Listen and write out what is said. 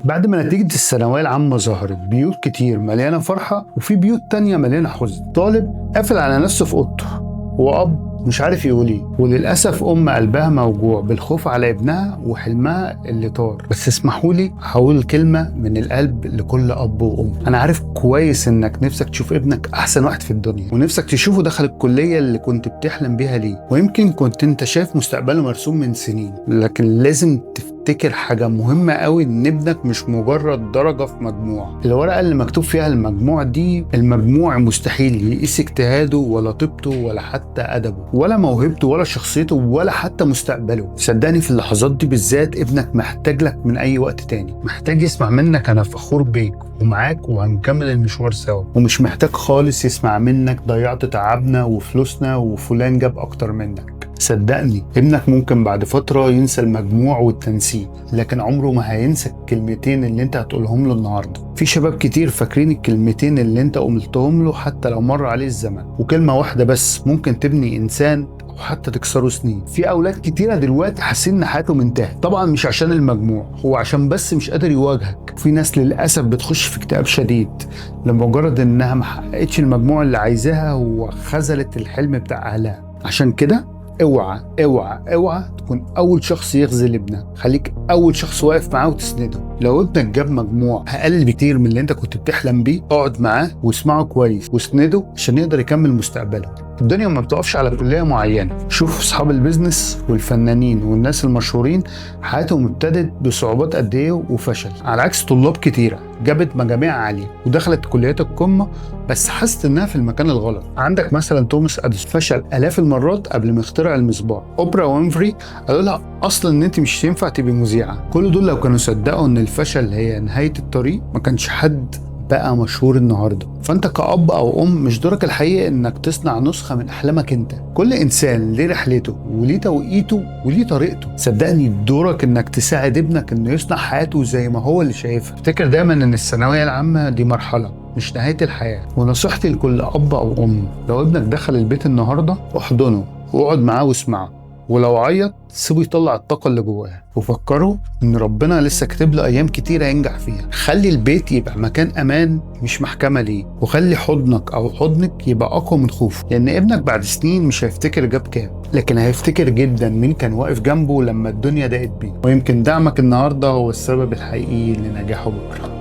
بعد ما نتيجة الثانوية العامة ظهرت، بيوت كتير مليانة فرحة وفي بيوت تانية مليانة حزن. طالب قافل على نفسه في أوضته، وأب مش عارف يقول ايه، وللأسف أم قلبها موجوع بالخوف على ابنها وحلمها اللي طار. بس اسمحوا لي هقول كلمة من القلب لكل أب وأم. أنا عارف كويس إنك نفسك تشوف ابنك أحسن واحد في الدنيا، ونفسك تشوفه دخل الكلية اللي كنت بتحلم بيها ليه، ويمكن كنت أنت شايف مستقبله مرسوم من سنين. لكن لازم تفتكر حاجة مهمة قوي، إن ابنك مش مجرد درجة في مجموع. الورقة اللي مكتوب فيها المجموع دي، المجموع مستحيل يقيس اجتهاده ولا طيبته ولا حتى أدبه ولا موهبته ولا شخصيته ولا حتى مستقبله. صدقني في اللحظات دي بالذات ابنك محتاج لك من أي وقت تاني، محتاج يسمع منك أنا فخور بيك ومعاك وهنكمل المشوار سوا، ومش محتاج خالص يسمع منك ضيعت تعبنا وفلوسنا وفلان جاب أكتر منك. صدقني ابنك ممكن بعد فترة ينسى المجموع والتنسيق، لكن عمره ما هينسى الكلمتين اللي انت هتقولهم له النهاردة. في شباب كتير فاكرين الكلمتين اللي انت قلتهم له حتى لو مر عليه الزمن، وكلمة واحدة بس ممكن تبني إنسان وحتى تكسره سنين. في أولاد كتيرة دلوقتي حاسين إن حياتهم انتهت، طبعا مش عشان المجموع، هو عشان بس مش قادر يواجهك. في ناس للأسف بتخش في اكتئاب شديد لمجرد إنها ما حققتش المجموع اللي عايزاها وخذلت الحلم بتاع أهلها. عشان كده اوعى اوعى اوعى تكون اول شخص يخذل ابنك، خليك اول شخص واقف معاه وتسنده. لو ابنك جاب مجموع اقل بكتير من اللي انت كنت بتحلم بيه، اقعد معاه واسمعه كويس واسنده عشان يقدر يكمل مستقبله. الدنيا ما بتقفش على كلية معينة. شوف اصحاب ال business والفنانين والناس المشهورين حياتهم ابتدت بصعوبات قد ايه وفشل، على عكس طلاب كتيرة جابت مجاميع عالية ودخلت كليات القمة بس حست انها في المكان الغلط. عندك مثلا توماس اديسون فشل الاف المرات قبل ما يخترع المصباح. اوبرا وينفري قالوا لها اصلا ان انت مش هينفع تبقي مذيعة. كل دول لو كانوا صدقوا ان الفشل هي نهاية الطريق ما كانش حد بقى مشهور النهارده. فانت كأب او ام مش دورك الحقيقي انك تصنع نسخه من احلامك انت. كل انسان ليه رحلته وليه توقيته وليه طريقته. صدقني دورك انك تساعد ابنك انه يصنع حياته زي ما هو اللي شايفها. افتكر دايما ان الثانويه العامه دي مرحله مش نهايه الحياه. ونصيحتي لكل اب او ام، لو ابنك دخل البيت النهارده احضنه واقعد معاه واسمعه، ولو عيط سيبه يطلع الطاقة اللي جواه، وفكروا إن ربنا لسه كاتب له أيام كتيرة ينجح فيها. خلي البيت يبقى مكان أمان مش محكمة ليه، وخلي حضنك أو حضنك يبقى أقوى من خوفه، لأن ابنك بعد سنين مش هيفتكر جاب كام، لكن هيفتكر جدا مين كان واقف جنبه لما الدنيا ضاقت بيه. ويمكن دعمك النهاردة هو السبب الحقيقي لنجاحه بكرة.